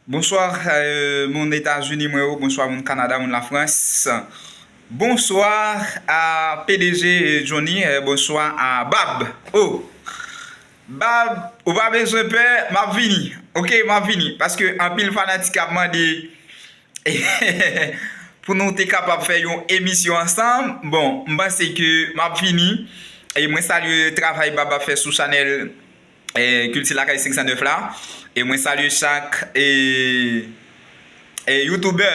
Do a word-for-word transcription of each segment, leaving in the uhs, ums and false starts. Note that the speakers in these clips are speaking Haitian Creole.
Bonswa, euh, moun Etazini mwen yo, bonswa moun Kanada, moun Lafrans. Bonswa a P D G Johnny, euh, bonswa a Bab. Oh, Bab, ou pa bezwen pè, m ap vini. Ok, m ap vini. Paske anpil fanatik ap mande pou nou te kapab fè yon emisyon ansanm. Bon, m panse ke m ap vini. E mwen salye travay Bab ap fè sou chanèl eh, Kilti Lakay senk san nèf la. E mwen salye chak eh, eh, youtubè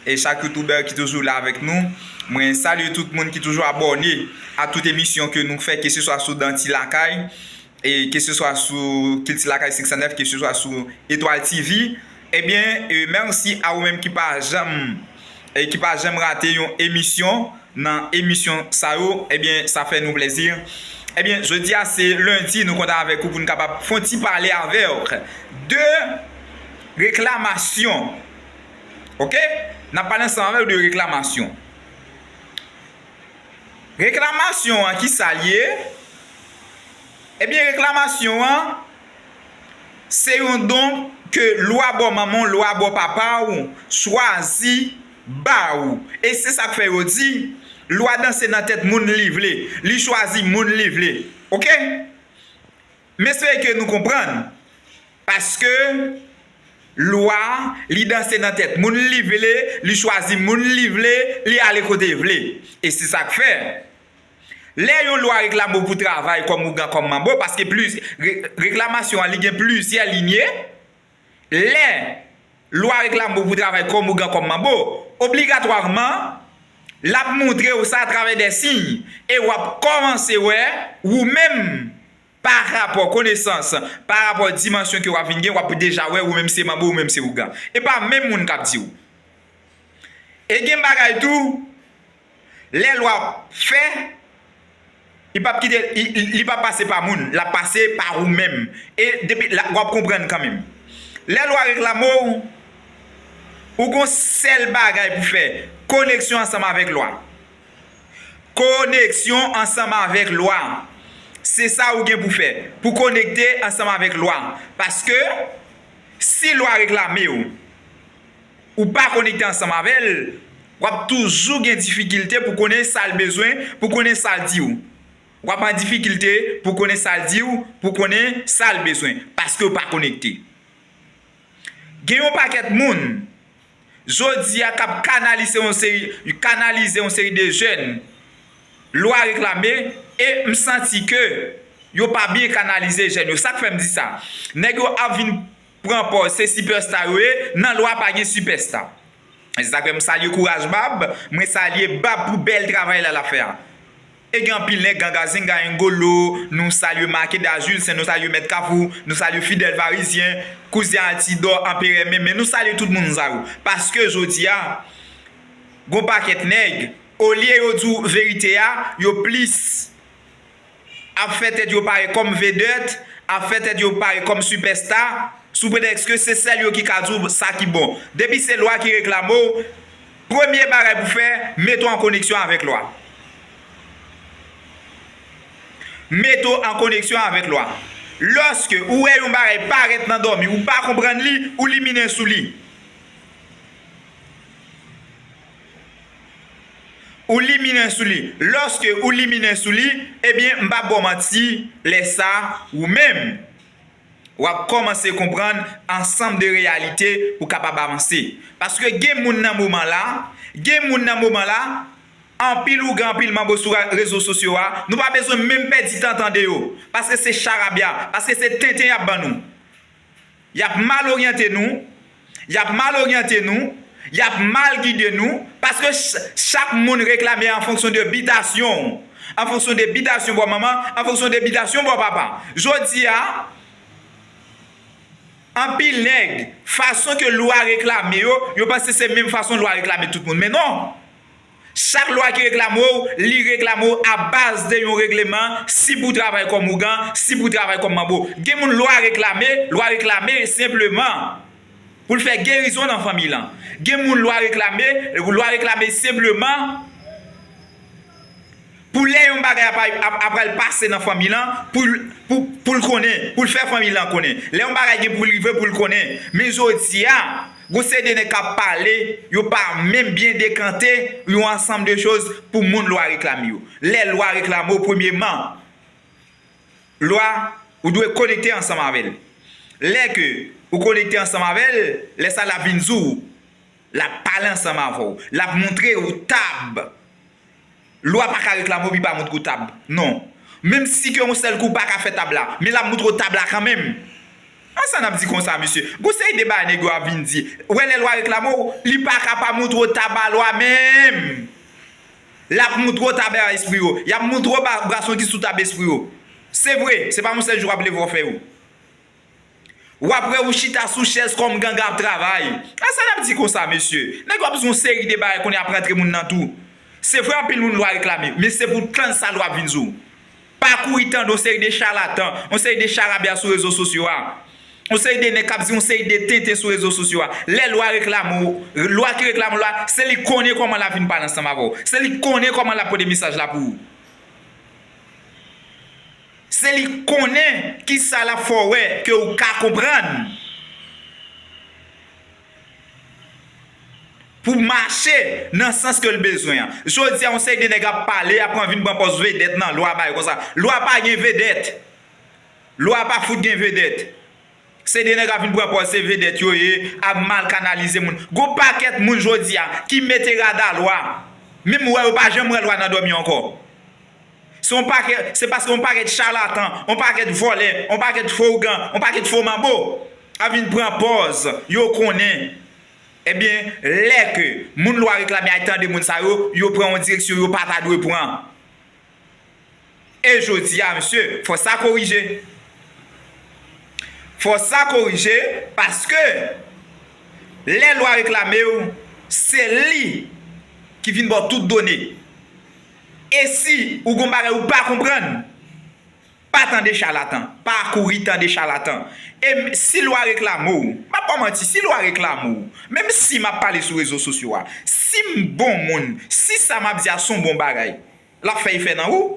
e chak youtubè ki toujou la avèk nou. Mwen salye tout moun ki toujou abòne a tout emisyon ke nou fè, keseswa sou Danti Lakay, e keseswa sou Kilti Lakay senk san nèf, keseswa sou Etwal T V. Ebyen, eh, mèsi a ou menm ki pa janm, eh, ki pa janm rate yon emisyon nan emisyon sa yo, ebyen, sa fè nou plezi. Ebyen, jodi a se lendi, nou kontan avèk ou pou n kapab fè yon ti pale avè w de reklamasyon. Ok? N ap pale ansanm avè w de reklamasyon. Reklamasyon an, ki sa l ye? Ebyen, reklamasyon an, se yon don ke lwa bò manman w, lwa bò papa w chwazi ba ou. E se sa k fè yo di, lwa danse nan tèt moun li vle. Li chwazi moun li vle. Ok? M espere ke nou konprann. Paske lwa, li danse nan tèt moun li vle, li chwazi moun li vle, li ale kote l vle. E se sa k fè. Lè yon lwa reklame w pou travay kòm ougan, kòm manbo, paske plis, re-, reklamasyon an, li gen plizyè linye. Lè lwa reklame w pou travay kòm ougan, kòm manbo, obligatwaman, l ap montre w sa atravè de siy. E w ap kòmanse wè, ou menm, pa rapò konesans, pa rapò dimansyon ke w ap vin gen, w ap deja wè ou menm se manbo, ou menm se ougan. E pa menm moun k ap di w. E gen bagay tou, lè lwa fè, li p ap kite, li, li, li p ap pase pa moun, l ap pase pa ou menm. E depi la, w ap konprann kanmenm. Lè lwa reklame w, ou gon sèl bagay pou fè, koneksyon ansanm avèk lwa. Koneksyon ansanm avèk lwa. Se sa ou gen pou fè, pou konekte ansanm avèk lwa. Paske, si lwa reklame w, ou pa konekte ansanm avè l, w ap toujou gen difikilte pou konnen sa l bezwen, pou konnen sa l di w. W ap an difikilte pou konnen sa l di w, pou konnen sa l bezwen, paske w pa konekte. Gen yon pakèt moun, jodi a, k ap kanalize yon seri, kanalize yon seri de jèn lwa reklame, e m santi ke yo pa byen kanalize jèn yo. Sa k fè m di sa? Nèg yo ap vin pran pòz se sipèsta yo ye, nan lwa pa gen sipèsta. E se sa k fè m salye kouraj Bab, mwen salye Bab pou bèl travay la l ap fè a. E gen anpil nèg, Ganga Zinga Engolo, nou salye Makeda Julsen, nou salye Mèt Kafou, nou salye Fidèl Varizyen, Kouzyen Altidò, Anperè Menmen, nou salye tout moun sa yo. Paske jodi a, gon pakèt nèg, olye yo di w verite a, yo plis ap fè tèt yo pare kòm vedèt, ap fè tèt yo pare kòm sipèsta, sou pretèks ke se sèl yo ki ka di w sa ki bon. Depi se lwa ki reklame w, premye bagay pou fè, mete w an koneksyon avèk lwa. Mete w an koneksyon avèk lwa. Lòske ou wè yon bagay parèt nan dòmi, ou pa konprann li, ou liminen sou li. Ou liminen sou li. Lòske ou liminen sou li, ebyen, m p ap ba w manti, lè sa, ou menm, w ap kòmanse konprann ansanm de reyalite pou w kapab avanse. Paske gen moun nan moman la, gen moun nan moman la, anpil ougan, anpil manbo sou ra-, rezo sosyo a, nou pa bezwen menm pèdi tan tande yo, paske se charabya, paske se tenten y ap ban nou. Y ap mal oryante nou, y ap mal oryante nou, y ap mal gide nou, paske ch-, chak moun reklame an fonksyon de bitasyon w, an fonksyon de bitasyon bò manman, an fonksyon de bitasyon bò papa. Jodi a, anpil nèg, fason ke lwa reklame yo, yo panse se menm fason lwa reklame tout moun. Men non! Chak lwa ki reklame w, li reklame w a baz de yon regleman, si pou w travay kòm ougan, si pou w travay kòm manbo. Gen moun lwa reklame, lwa reklame senpleman pou l fè gerizon nan fanmi lan. Gen moun lwa reklame, lwa reklame senpleman Pou lè yon bagay ap, ap, ap pral pase nan fanmi lan, pou l, pou, pou l konnen, pou l fè fanmi lan konnen. Lè yon bagay gen pou l rive, pou l konnen. Men jodi a, gon seri de nèg k ap pale, yo pa menm byen dekante yon ansanm de choz pou moun lwa reklame yo. Lè lwa reklame w, premyeman, lwa, ou dwe konekte ansanm avè l. Lè ke ou konekte ansanm avè l, lè sa l ap vin di w, l ap pale ansanm avè w, l ap montre w tab. Lwa pa ka reklame w, li pa montre w tab. Non. Menm si ke yon sèl kou pa ka fè tab la, men l ap montre w tab la kanmenm. An sa n ap di konsa, mesye. Gon seri de bagay nèg yo ap vin di. Ou wè lè lwa reklame w, li pa ka pa montre w tab a lwa menm. L ap montre w tab a espri yo. Y ap montre w ba-, bwason ki sou tab espri yo. Se vre, se pa yon sèl jou w ap leve w fè yo. W ap wè ou chita sou chèz kòm ganga ap travay. A sa n ap di konsa, mesye. Nèg yo ap di yon seri de bagay kounye a ap rantre moun nan tou. Se vre anpil moun lwa reklame, men se pou tann sa lwa ap vin di w. Pa kouri tande yon seri de chalatan, yon seri de charabya sou rezo sosyo a. Yon seri de nèg k ap di yon seri de tenten sou rezo sosyo a. Lè lwa reklame w, lwa ki reklame w la, se li konnen kòman l ap vin pale ansanm avè w. Se li konnen kòman l ap pote mesaj la pou ou. Se li konnen kisa l ap fè w wè ke w ka konprann pou mache nan sans ke l bezwen an. Jodi a, yon seri de nèg ap pale, ap anvi pran pòz vedèt nan lwa, bagay konsa. Lwa pa gen vedèt. Lwa pa fout gen vedèt. Se de nèg ap vin pran pòz se vedèt yo ye, ap mal kanalize moun. Gon pakèt moun jodi a ki mete rad a lwa. Menm wè yo pa janm wè lwa nan dòmi ankò. Se yon pakèt, se paske yon pakèt chalatan, yon pakèt vòlè, yon pakèt fo ougan, yon pakèt fo manbo ap vin pran pòz yo konnen. Ebyen, lè ke moun lwa reklame a tande moun sa yo, yo pran yon direksyon yo pa ta dwe pran. E jodi a, mesye, fò sa korije. Fò sa korije, paske lè lwa reklame w, se li ki vin ba w tout done. E si ou gon bagay ou pa konprann, pa tande chalatan, pa kouri tande chalatan. E m-, si lwa reklame w, m ap pa w manti, si lwa reklame w, menm si m ap pale sou rezo sosyo a, si m bon moun, si sa m ap di a se yon bon bagay, l ap fè efè nan ou.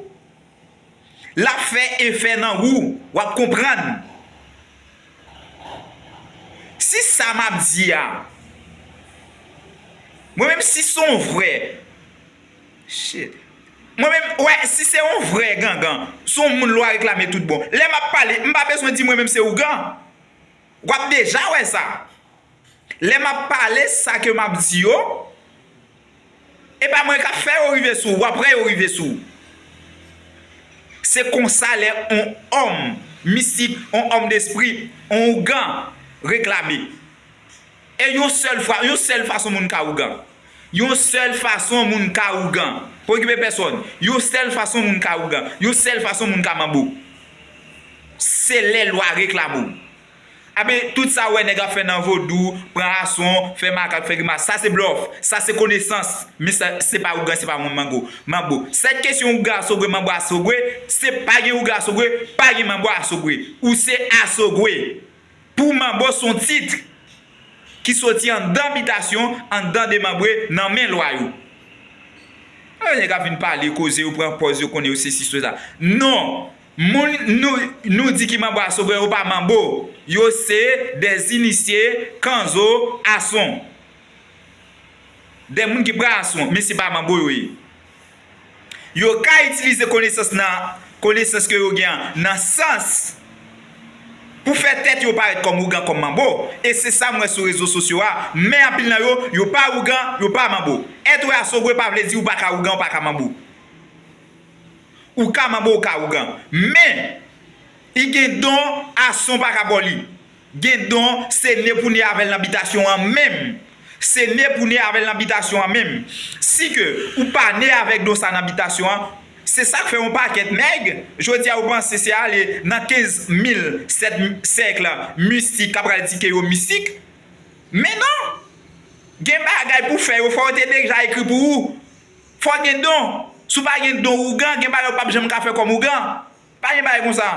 L ap fè efè nan ou. W ap konprann. Si sa m ap di a, mwen menm si se yon vrè, shit. Mwen menm, wè, si se yon vrè gangan, se yon moun lwa reklame tout bon. Lè m ap pale, m pa bezwen di mwen menm se ougan. W ap deja wè sa. Lè m ap pale sa ke m ap di yo, e pa mwen k ap fè yo rive sou ou, w ap wè yo rive sou ou. Se konsa lè on òm mistik, on òm despri, on ougan reklame. E yon sèl fwa, yon sèl fason moun ka ougan. Yon sèl fason moun ka ougan. Pa okipe pèsòn. Yon sèl fason moun ka ougan. Yon sèl fason moun ka manbo. Se lè lwa reklame w. Abe, tout sa w wè nèg ap fè nan vodou, pran ason, fè makak, fè grimas, sa se blòf, sa se konesans, men sa, se pa ougan, se pa moun mango, manbo. Sèt kesyon ougan asogwe, manbo asogwe, se pa gen ougan asogwe, pa gen manbo asogwe. Ou se asogwe. Pou manbo se yon tit ki soti anndan bitasyon, anndan de manbre, nan men lwa yo. Lè nèg ap vin pale, koze, yo pran pòz, yo konnen yo se si, se sa. Non! Moun nou, nou di ki manbo asogwe, yo pa manbo. Yo se des initiés, kanzo, ason. De moun ki pran ason, men se pa manbo yo ye. Yo ka itilize konesans nan, konesans ke yo gen an, nan sans pou fè tèt yo parèt kòm ougan, kòm manbo. E se sa m wè sou rezo sosyo a. Men anpil nan yo, yo pa ougan, yo pa manbo. Èt ou asogwe pa vle di ou pa ka ougan, ou pa ka manbo. Ou ka manbo, ou ka ougan. Men, li gen don ason pa ka ba w li. Gen don, se ne pou ne avè l nan bitasyon an menm. Se ne pou ne avè l nan bitasyon an menm. Si ke ou pa ne avèk don sa nan bitasyon an, se sa k fè yon pakèt nèg, jodi a, yo panse se ale nan kenz mil sèt sèk mistik k ap pral di ke yo mistik. Men non! Gen bagay pou fè yo, fò yo te deja ekri pou ou. Fò gen don. Si w pa gen don ougan, gen bagay ou p ap janm ka fè kòm ougan. Pa gen bagay konsa.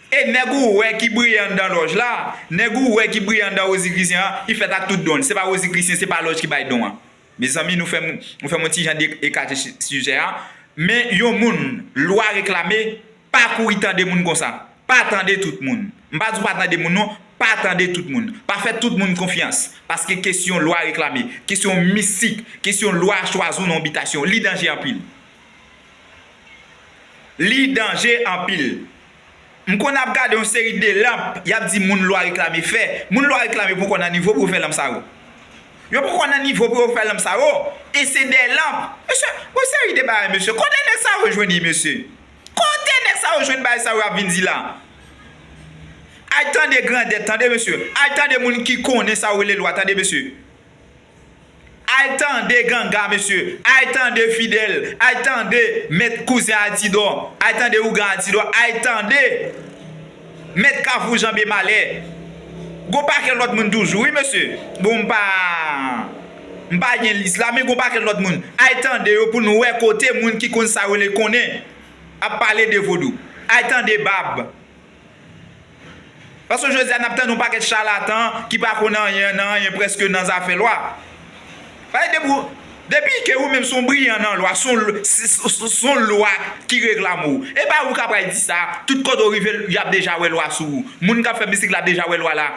E nèg ou wè ki briye anndan lòj la, nèg ou wè ki briye anndan Rosicrucian an, li fèt ak tout don l. Se pa Rosicrucian, se pa lòj ki bay don an. Mezanmi, nou fè m, nou fè m yon ti jan de ekate si- sijè a. Men yon moun, lwa reklame, pa kouri tande moun konsa. Pa tande tout moun. M pa di w pa tande moun non, pa tande tout moun. Pa fè tout moun konfyans. Paske kesyon lwa reklame, kesyon mistik, kesyon lwa chwazi w nan yon bitasyon, li danje anpil. Li danje anpil. M konn ap gade yon seri de lanp, y ap di moun lwa reklame fè. Moun lwa reklame poko nan nivo pou yo fè lanp sa yo. Yo poko nan nivo pou yo fè lanp sa yo. E se de lanp. Mesye, yon seri de bagay, mesye. Kote nèg sa yo jwenn li, mesye? Kote nèg sa yo jwenn bagay sa yo ap vin di la? Al tande grandèt, tande, mesye. Al tande moun ki konnen sa yo rele lwa, tande, mesye. Al tande Ganga, mesye. Al tande Fidèl. Al tande Mèt Kouzen Altidò. Al tande Ougan Altidò. Al tande Mèt Kafou Janbe Malè. Gon pakèt lòt moun toujou, wi, mesye. Bon, m pa, m pa gen lis la, men gon pakèt lòt moun. Al tande yo pou nou wè kote moun ki konn sa yo rele konnen ap pale de vodou. Al tande Bab. Paske jodi a, n ap tande yon pakèt chalatan ki pa konn anyen nan anyen prèske nan zafè lwa. Paske depi, depi ke ou menm se yon briyan nan lwa, se yon l- se- se- se- se yon lwa ki reklame w. E pa ou k ap pral di sa, tout kote w rive, y ap deja wè lwa sou ou. Moun k ap fè mistik la ap deja wè lwa la.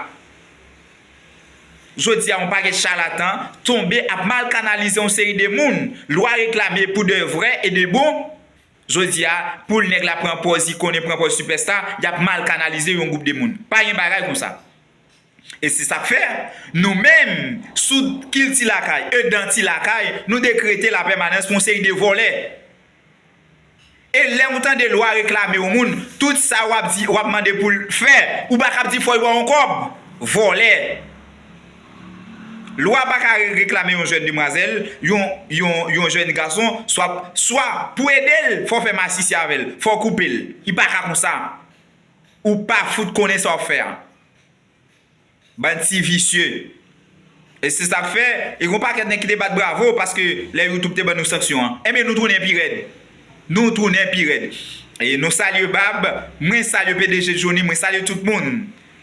Jodi a, yon pakèt chalatan tonbe ap mal kanalize yon seri de moun. Lwa reklame pou de vrè e de bon. Jodi a, pou nèg la pran pòz, li konnen pran pòz sipèsta, y ap mal kanalize yon gwoup de moun. Pa gen bagay konsa. E se sa k fè, nou menm, sou Kilti Lakay e Danti Lakay, nou dekrete lapèmanans pou yon seri de vòlè. E lè ou tande lwa reklame yon moun, tout sa w ap di, w ap mande pou l fè, ou pa kab di fò l ba w yon kòb. Vòlè. Lwa pa ka re- reklame yon jèn demwazèl, yon, yon, yon jèn gason, swa, swa pou ede l, fò w fè masisi avè l, fò w koupe l. Li pa ka konsa. Ou pa fout konnen sa w ap fè a. Bann ti visye. E se sa k fè, e gon pakèt nèg ki te bat bravo paske lè YouTube te ban nou sanksyon an. Enben, nou tounen pi rèd. Nou tounen pi rèd. E nou salye Bab, mwen salye P D G Johnny, mwen salye tout moun.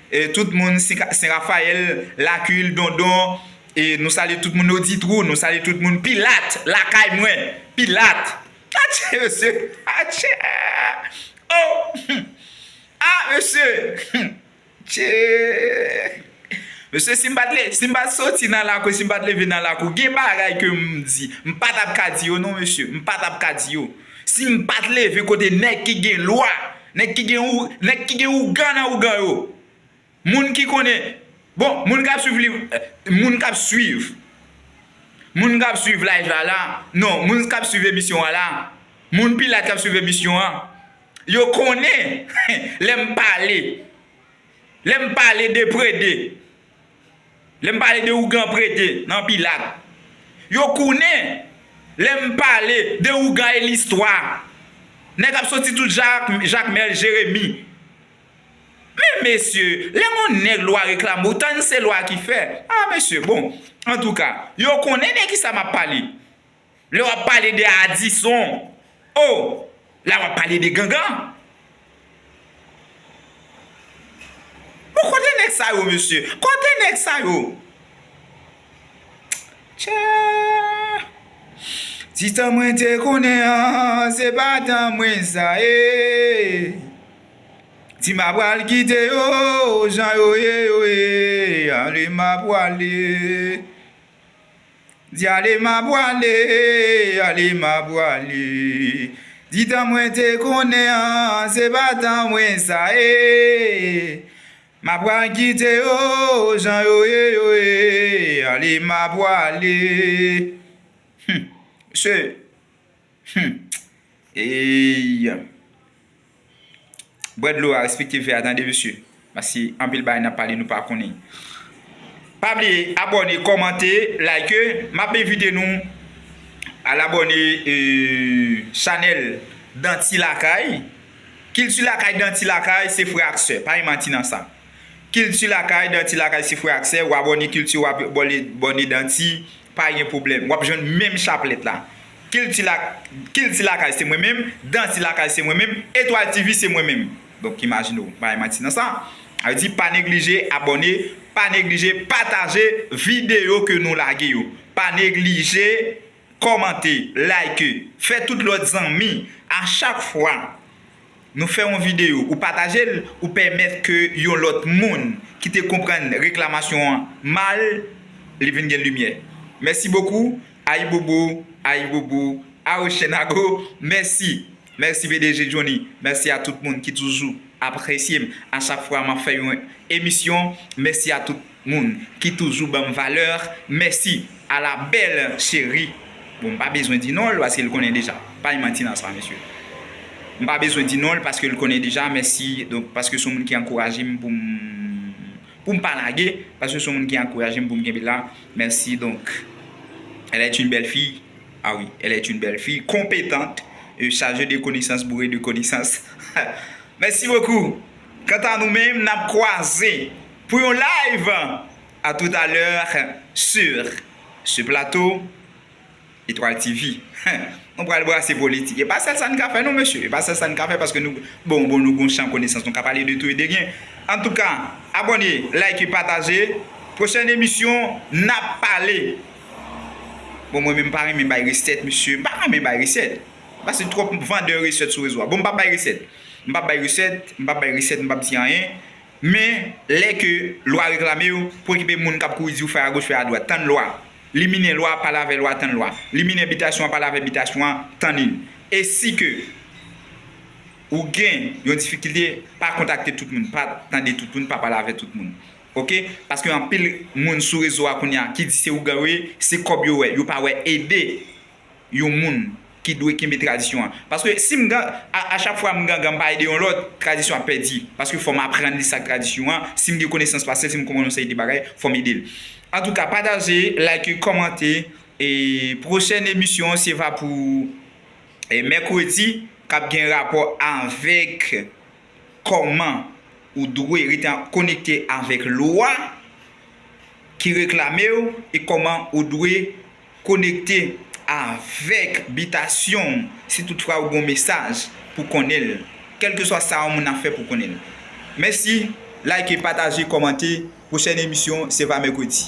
E tout moun, Sen Ka- Sen Rafayèl, Lakil, Dondon, e nou salye tout moun, Oditrou, nou salye tout moun, Pilat, lakay mwen, Pilat. Atchè, mesye, atchè. Oh! Ah, mesye! Tchè. Mesye, si m pa t le- si m pa t soti nan lakou, si m pa t leve nan lakou, gen bagay ke m di, m pa t ap ka di yo non, mesye, m pa t ap ka di yo. Si m pa t leve kote nèg ki gen lwa, nèg ki gen ou- nèg ki gen ougan nan ougan yo, moun ki konnen, bon, moun k ap swiv li, moun k ap swiv, moun k ap swiv live la la, non, moun k ap swiv emisyon an la, moun Pilat k ap swiv emisyon an, yo konnen lè m pale, lè m pale de Prede, lè m pale de ougan Prede nan Pilat, yo konnen lè m pale de ougan e listwa. Nèg ap soti tout Jak, Jakmèl, Jeremi. Men mesye, lè yon nèg lwa reklame, ou tann se lwa ki fè. Ah, mesye, bon, antouka, yo konnen de kisa m ap pale. Lè w ap pale de Adison, oh, la w ap pale de Gangan. Bon, kote nèg sa yo, mesye? Kote nèg sa yo? Tchè. Ti tan mwen te konnen an, se pa tan mwen sa ye. Di m a pral kite yo, jan yo ye, yo ye, ale m a pwale. Di ale m a pwale, ale m a pwale. Di tan mwen te konnen an, se pa tan mwen sa ye. M a pral kite yo, jan yo ye, yo ye, ale m a pwale. Hmm. Mesye. Hmm. Ey. Bwè dlo a, respekte vè a, tande, mesye. Paske anpil bagay n ap pale, nou pa konnen. Pa bliye abòne, kòmante, like. M ap envite nou al abòne, e, chanèl Danti Lakay. Kilti Lakay, Danti Lakay, se frè ak sè. Pa gen manti nan sa. Kilti Lakay, Danti Lakay, se frè ak sè. W abòne Kilti, w abòne, abòne Danti, pa gen pwoblèm. W ap jwenn menm chaplèt la. Kilti la, Kilti Lakay, se mwen menm. Danti Lakay, se mwen menm. Etwal T V, se mwen menm. Donk, imajine w, pa gen manti nan sa. Sa vle di, pa neglije abòne, pa neglije pataje videyo ke nou lage yo. pa neglije kòmante, like, fè tout lòt zanmi. A chak fwa nou fè yon videyo, ou pataje l, ou pèmèt ke yon lòt moun ki te konprann reklamasyon an mal, li vin gen limyè. Mèsi bokou, ayibobo, ayibobo, awochenago, mèsi. Mèsi P D G Johnny, mèsi a tout moun ki toujou apresye m a chak fwa m ap fè yon emisyon. Mèsi a tout moun ki toujou ban m valè. Mèsi a la bèl cheri. Bon, m pa bezwen di non l paske l konnen deja. Pa gen manti nan sa, mesye. M pa bezwen di non l paske l konnen deja. Mèsi, donk, paske se yon moun ki ankouraje m pou m, pou m pa lage, paske se yon moun ki ankouraje m pou m kenbe la. Mèsi, donk, elle est une belle fille. Ah oui, elle est une belle fille, compétente, euh, chargée de connaissances, bourrée de connaissances. Mèsi bokou. Kanta nou menm, n ap kwaze pou yon live. À tout à l'heure sur ce plateau, Etoile T V. Nou pral brase politik. E pa sèl sa n ka fè non, mesye. E pa sèl sa n ka fè paske nou, bon, bon, nou gon chan konesans. Nou ka pale de tou e de ryen. Antouka, abòne, like, pataje. Pwochèn emisyon, n ap pale. Bon, mwen menm, m pa renmen bay resèt, mesye. M pa renmen bay resèt. Paske twòp vandè resèt sou rezo a. Bon, m p ap bay resèt. M p ap bay resèt, m p ap bay resèt, m p ap di anyen. Men, lè ke lwa reklame w, preokipe moun k ap kouri di w fè agoch, fè adwat. Tann lwa. Liminen lwa, pale avè lwa, tann lwa. Liminen bitasyon an, pale avè bitasyon an, tann li. E si ke ou gen yon difikilte, pa kontakte tout moun, pa tande tout moun, pa pale avè tout moun. Oke? Paske anpil moun sou rezo a kounye a ki di se ougan yo ye, se kòb yo wè, yo pa wè ede yon moun ki dwe kenbe tradisyon an. Paske si m gan, a, a chak fwa m gangan, m pa ede yon lòt, tradisyon ap pèdi. Paske fò m aprann li sa k tradisyon an. Si m gen konesans pa sèl, si m konprann yon seri de bagay, fò m ede l. Antouka, pataje, like, kòmante. E pwochèn emisyon, se va pou, e, mèkredi, k ap gen rapò avèk kòman ou dwe rete an, konekte avèk lwa ki reklame w e kòman ou dwe konekte avèk bitasyon w si toutfwa ou gen yon mesaj pou konnen l, kèlkeswa sa yon moun ap fè pou konnen l. Mèsi, like, pataje, kòmante. Pwochèn emisyon, se va mèkredi.